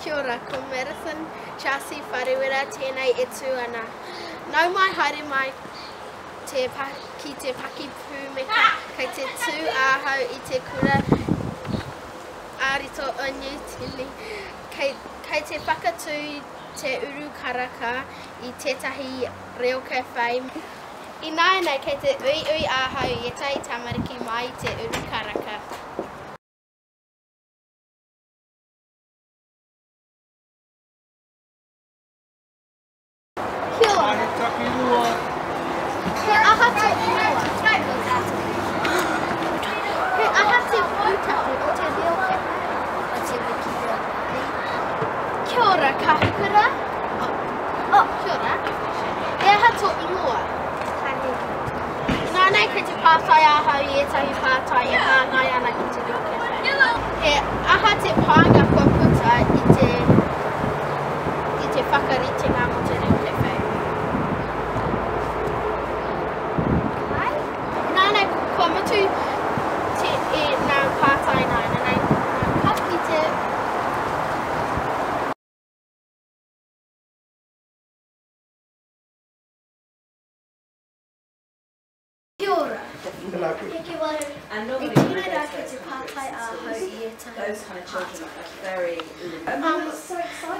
Kia ora, ko Madison Chelsea Wharewera tēnei e tū ana. Nau mai haere mai te, ki te pakipūmeka, kei te tū ahau i te kura ā-rito o Niu Tīreni. Kei, kei te whakatū te uru karaka i tētahi reo cafe. Ināianei kei te uiui ahau i ētahi tamariki mai i te uru karaka. Kia ora. He aha te ingoa? He aha te pūtake o te reo cafe? O te wiki reo Māori. Kia ora, Kahukura. Oh, kia ora. He aha tō ingoa? Nānei kei te pātai ahau i ētahi pātai e hāngai ana ki te reo cafe. He aha te pānga kua puta i te i te whakaritenga mō te reo cafe? Nānei kua mutu te e nā pātai nānei. Ka kite. Kia ora. Tēnā koe. Heke waru. I tēnei rā kei te pātai ahau i ētahi pātai. Um,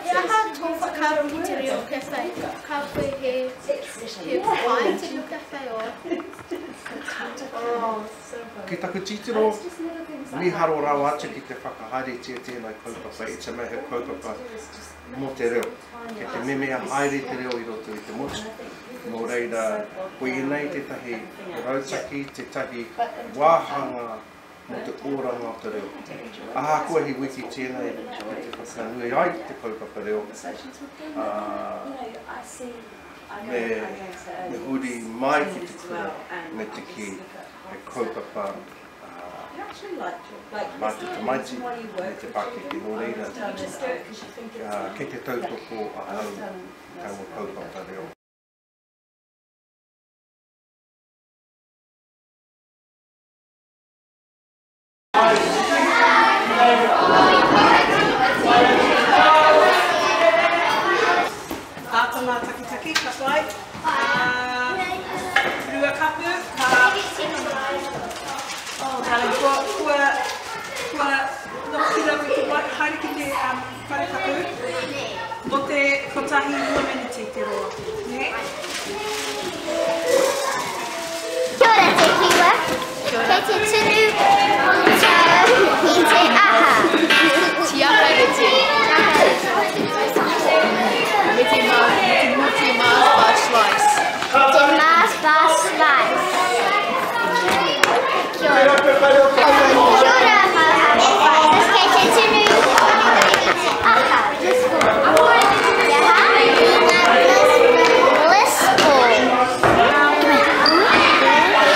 he aha tō whakaaro ki te reo cafe? Ka koe he, he pai te reo cafe or? Ki taku titiro, miharo rawa atu ki te whakahaeretia tēnei kaupapa i te mea he kaupapa mō te reo. Kei te memea haere te reo i roto i te motu. Nō reira, koinei tētahi rautaki, tētahi wāhanga mō te oranga o te reo. Ahakoa he wiki tēnei ki te whakanui ai te kaupapa reo, ā, me, me huri mai ki te kura me te kī he kaupapa mā te tamaiti me te pakeke. Nō reira, kei te tautoko ahau i taua kaupapa reo. Ākonga takitaki, ka pai. Ruakapu, ka... Oh, darling, kua, kua, kua noho ki raro i te wai, haere ki te um, whare tapu, mo te kotahi rua meneti te roa, ne? Kia ora te kiwa. Kei te tunu koutou i te aha? Tiakarete. Me te ma, me te Mars bar slice. Te Mars bar slice. Kia ora. Kia ora Mars. Kei te tunu i te aha? Te aha? Blissful.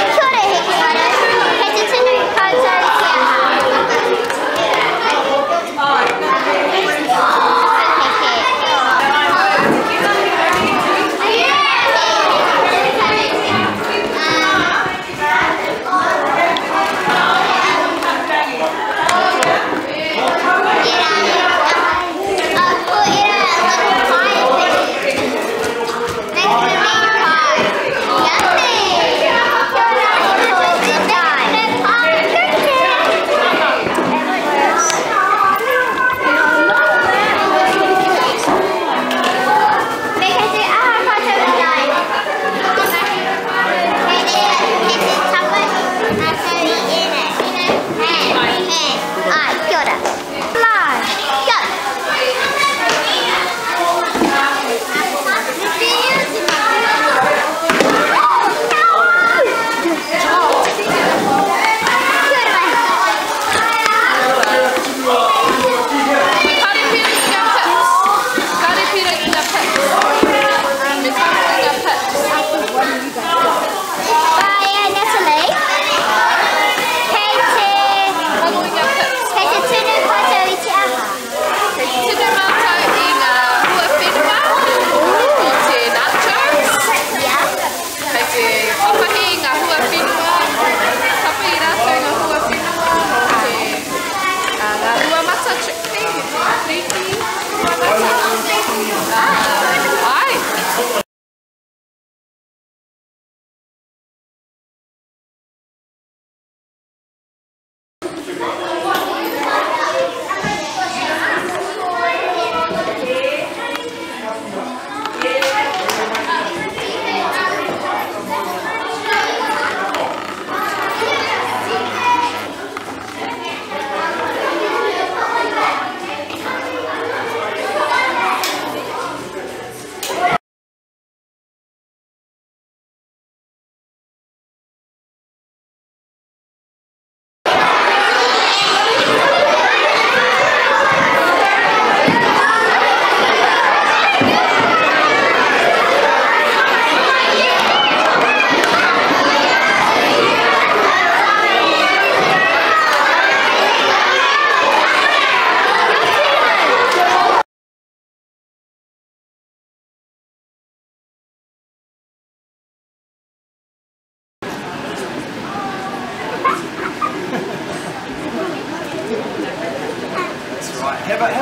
Kia ora Hikimara. Kei te tunu koutou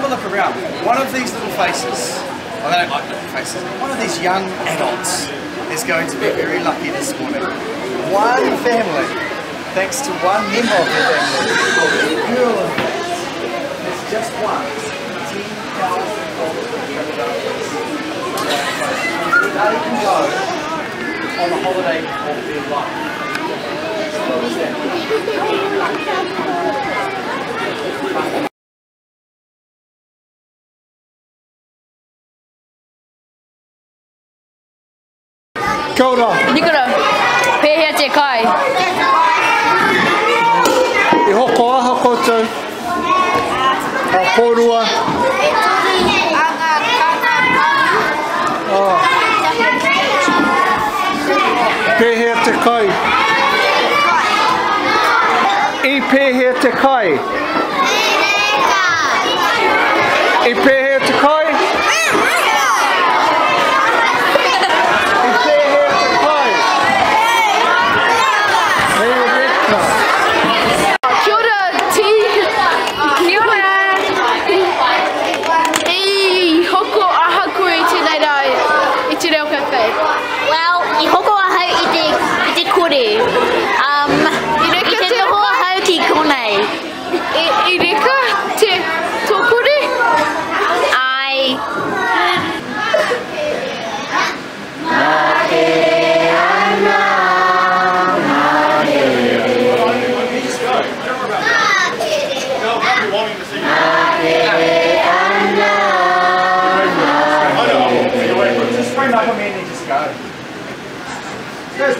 Have a look around. One of these little faces, well, they don't like little faces, but one of these young adults is going to be very lucky this morning. One family, thanks to one member of the family, a girl in fact, has just won $10,000 worth of travel vouchers. They can go on the holiday of their life. So what was that? Kia ora. Nikora, pēhea te kai? I hoko aha koutou? A kōrua? E toru anga kanga kahu. Oh. Pēhea te kai? I pēhea te kai? I pēhea te kai? I pēhea te kai? Hei reka. Kia ora, ti. Kia ora. I hoko aha koe i tēnei rā i te Reo Cafe? Well, i hoko ahau i te kore. I reka I te te noho ahau ki konei. I reka te tō kore? Ai. Just frame up a man and just go. There's